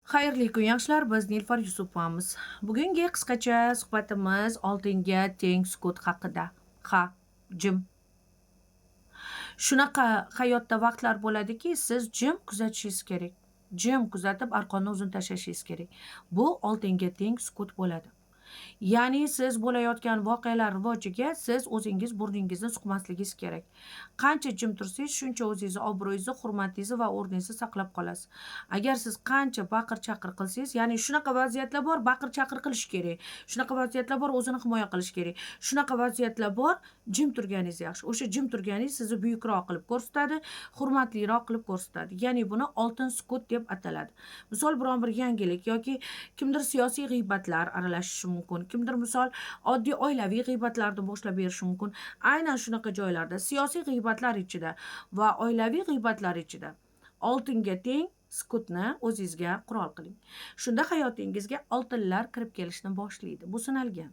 Xayrli kun, yaxshilar. Biz Nilufar Yusupovamiz. Bugungi qisqacha suhbatimiz oltinga teng sukut haqida. Ha, jim. Shunaqa hayotda vaqtlar bo'ladiki, siz jim kuzatishingiz kerak. Jim kuzatib, arqonni uzun tashlashingiz kerak. Bu oltinga teng sukut bo'ladi. Ya'ni siz bo'layotgan voqealar rivojiga siz o'zingiz burningizni suqmasligingiz kerak. Qancha jim tursangiz, shuncha o'zingizni obro'yingizni, hurmatingizni va o'rningizni saqlab qolasiz. Agar siz qancha baqir-chaqir qilsangiz, ya'ni shunaqa vaziyatlar bor, baqir-chaqir qilish kerak. Shunaqa vaziyatlar bor, o'zini himoya qilish kerak. Shunaqa vaziyatlar bor, jim turganingiz yaxshi. O'sha jim turganingiz sizni buyukroq qilib ko'rsatadi, hurmatliroq qilib ko'rsatadi. Ya'ni buni oltin sukut deb ataladi. Misol, biron bir yangilik yoki kimdir siyosiy g'iybatlar aralashishi mumkin, kimdir, misol, oddiy oilaviy g'iybatlarni boshlab berishi mumkin. Aynan shunaqa joylarda, siyosiy g'iybatlar ichida va oilaviy g'iybatlar ichida oltinga teng sukutni o'zingizga qurol qiling. Shunda hayotingizga oltinlar kirib kelishni boshlaydi. Bu sinalgan.